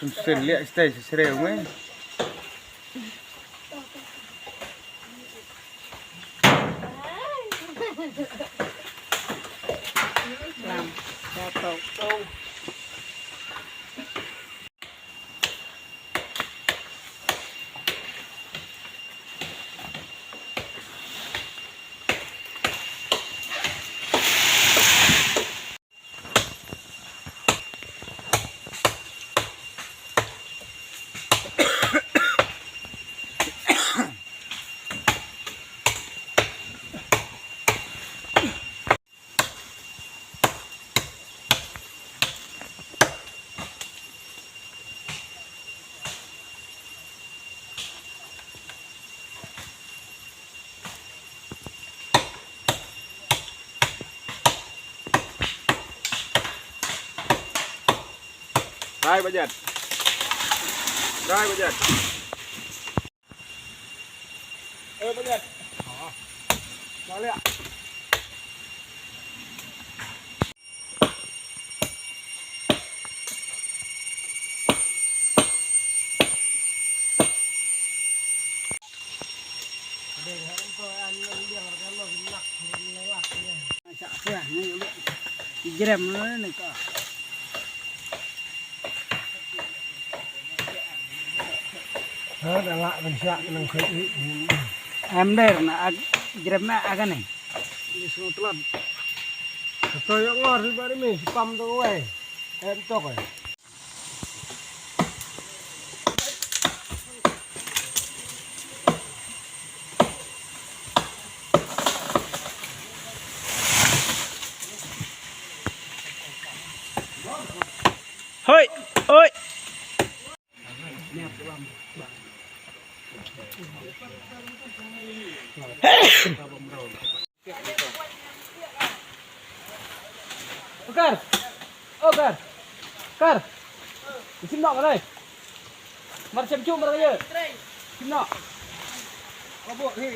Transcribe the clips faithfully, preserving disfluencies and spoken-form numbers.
Sen liak stay sesre ngai. Lam. Ya tau. Rai bajat. Rai bajat. Eh, bajat. Balik. Jrem ne ka. Ha, da lah ban shah nang khuid ni. Em der na ag-, jrem na aga ne. Ni sngewtlot. Ka to ïoh ngor ri bari mi, pam to wei. Em to wei. Hoi, hoi. Kar. Oh, Kar. Kar. Sim nok ka dei. Mar sem chu mar ka ye. Sim nok. Abo hi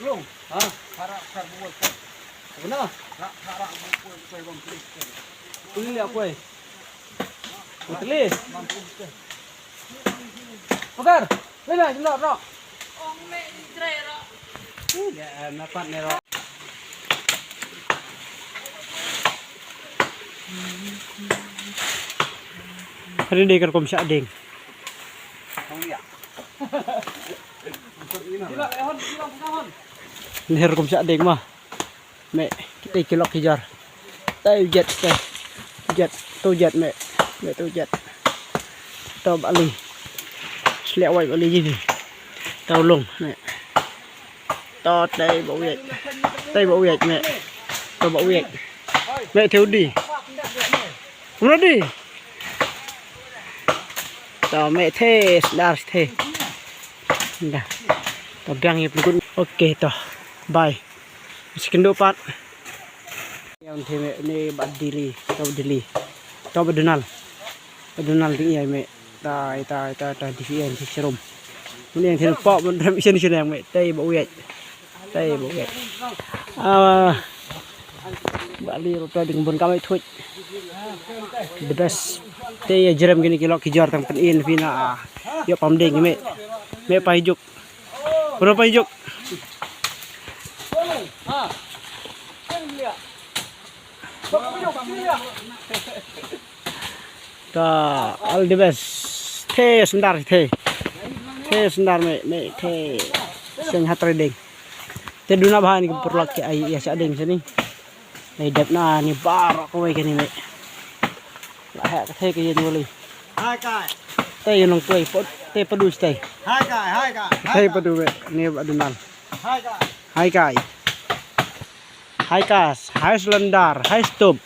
long. Ha. Hara kar buat. Benar. Hara buat koi bang klik. Klik ya koi. Putli. Pakar. Lena jumlah ro. Ong me ni jrai ro. Ih, ya, napat ne ro. Hari dei ka rukom shah ding. Ong ya. Sila, eh, hon, sila, sila, hon. Ni rukom shah ding ma. Me, kita ki lok ki jar. Tai u jet, tai. U jet, tu jet me. Me tu jet. To bali. Sliak wai bali ji. To long me. To tai ba u jet. Tai ba u jet me. To ba u jet. Me tu di. Kumno di? To me the, sdar the. Dah. To biang ïa pyngut. Okay to. Bye. Second part. Ïa un the me ne ba Delhi, to ba Delhi. To ba Donald. Ba Donald ding ïa me. Tai tai tai tai di ïa un the cherum. Mun ïa un the pa ban rem ïa un the me. Tai ba u ïa. Tai ba u ïa. Ah. Ba li ro ta ding bun ka me thuit. The best. Te ïa jrem kine ki lok ki jor tang pyn in phi na. Ïa pam ding me. Me pa hi juk. Pura pa hi juk. Ta all the best. The sundar the. The sundar me me the. Seng hat trading. Te duna bha ni purlak ki ai ïa sa ding sini. Nai dep na ni bar ko wei kani me. La ha ka thei ka yen wali. Hai kai. Te yen nong koi pot te padu stay. Hai kai, hai kai. Te padu me ni ba Donald. Hai kai. Hai kai. Hai kas, hai slendar, hai stop.